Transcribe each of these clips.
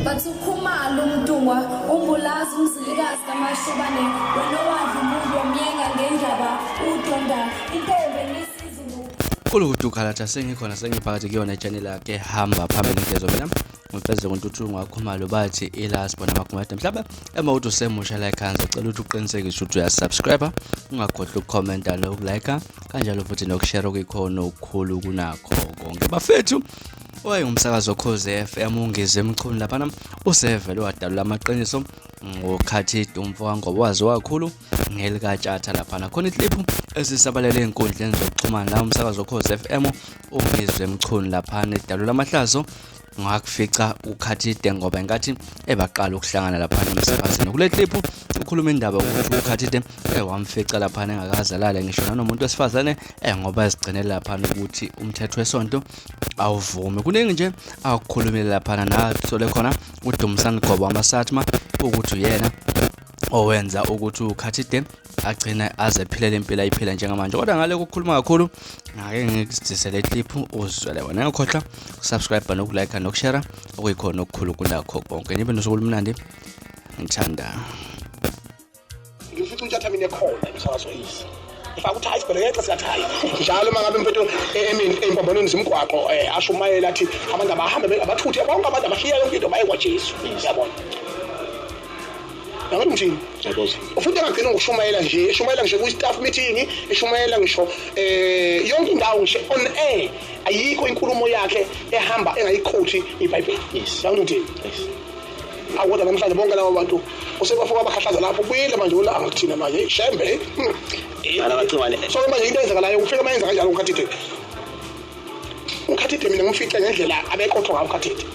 Bathi uKhumalo uMntungwa uMbulazi uMzilikazi kaMashobane wena owadla umuntu wamyenga ngendaba udonda intombi enisizulu. Kulukuthi ukhalatha sengikhona sengiphakathi kuyona channel yakhe hamba phambili ngezo mina ngifeze ngoNtuthu ngakhumalo bathi ilasbo namakhumade mhlawumbe uma uthi usemusha la ekhaya ngicela ukuthi uqinisekise ukuthi uyasubscribe, ungakhohlwa ukukhomenta nokulike kanjalo futhi nokushare okuyikhona okukhulu kunakho konke bafethu. Owayengumsakazi woKhozi FM uNgizwe Mchunu laphana usevele wadalula amaqiniso ngokhathi umfo kaNgobo waziwa kakhulu ngelikaTshatha laphana. Khona ikliphu esisabalele ey'nkundleni zokuxhumana la umsakazi woKhozi FM uNgizwe Mchunu laphana edalula amahlazo ngakufica uKhathide ngoba enkathi ebaqala ukuhlangana laphana emsakazweni. Kule kliphu ukhuluma indaba ukuthi uKhathide wamfica laphana engakaze alale ngisho nanomuntu wesifazane ngoba ezigcinele laphana ukuthi umthetho wesonto awuvumi. Kuningi nje akukhulumile laphana nathole khona uDumisani Gobo wamaSatma ukuthi uyena owenza ukuthi uKhathide agcine aze ephilele impilo ayiphila njengamanje. Kodwa ngale kokukhuluma kakhulu ngake ngikuzise le clip uzwele wena. Ungakhohlwa ukusubscribe nokulike nokushare okuyikhona okukhulu kunakho konke. Nibe nosuku olumnandi, ngithanda. Ngimfica uNtshatha mina ekhona emsakazweni. Ngifaka ukuthi hayi sibhelekexe sikathi hayi. Njalo uma ngabe mfethu emini empambanweni zemigwaqo ashumayela athi abantu abahambe abathuthe bonke abantu abashiya yonke into baye kwaJesu. Uyabona? Yabona ngithini? Yabona. Futhi angagcina ngokushumayela nje, eshumayela ngisho kwi-staff meeting, eshumayela ngisho yonke indawo ngisho on air. Ayikho inkulumo yakhe ehamba engayiquote iBhayibheli. Yes. Yabona ngithini? Yes. Awu kodwa namhlanje bonke labo bantu usebafuka abakhahlaza lapho ubuyile manje ulanga kuthina manje shembe. Bana bacimane. So manje into eyenzakalayo ufika uma yenza kanjalo uKhathide. UKhathide mina ngimfice ngendlela abeqotho ngayo uKhathide.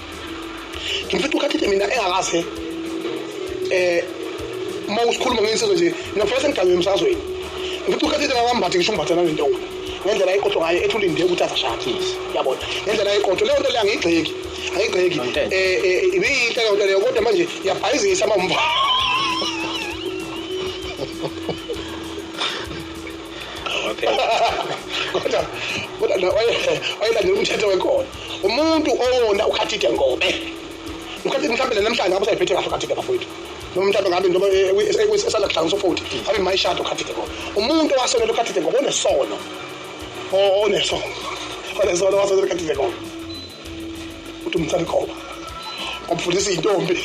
Ngimfice uKhathide mina engakaze uma usikhuluma ngensizwe nje mina ngifike sengiganwe emsakazweni. Ngifice uKhathide ngakambathi ngisho umbatha nalento ngendlela ayiqotho ngayo ethi ulinde ukuthi azashade. Yabona ngendlela ayiqotho leyo nto leyo angiyigxeki. Angiyigxeki. Ibiyinhle leyo nto leyo kodwa manje iyabhayizisa uma kodwa kodwa wayelandela umthetho wenkolo. Umuntu owona uKhathide Ngobe. UKhathide mhlawumbe namhlanje ngabe usayiphethe kahle uKhathide bafowethu. Noma mhlawumbe ngabe njengoba esanda kuhlanganisa u-40 ngabe mayishado uKhathide Ngobe. Umuntu owasonela uKhathide Ngobe onesono. Onesono. Onesono owasonela uKhathide Ngobe. Uthi umthandi khoba. Wamfundisa iy'ntombi.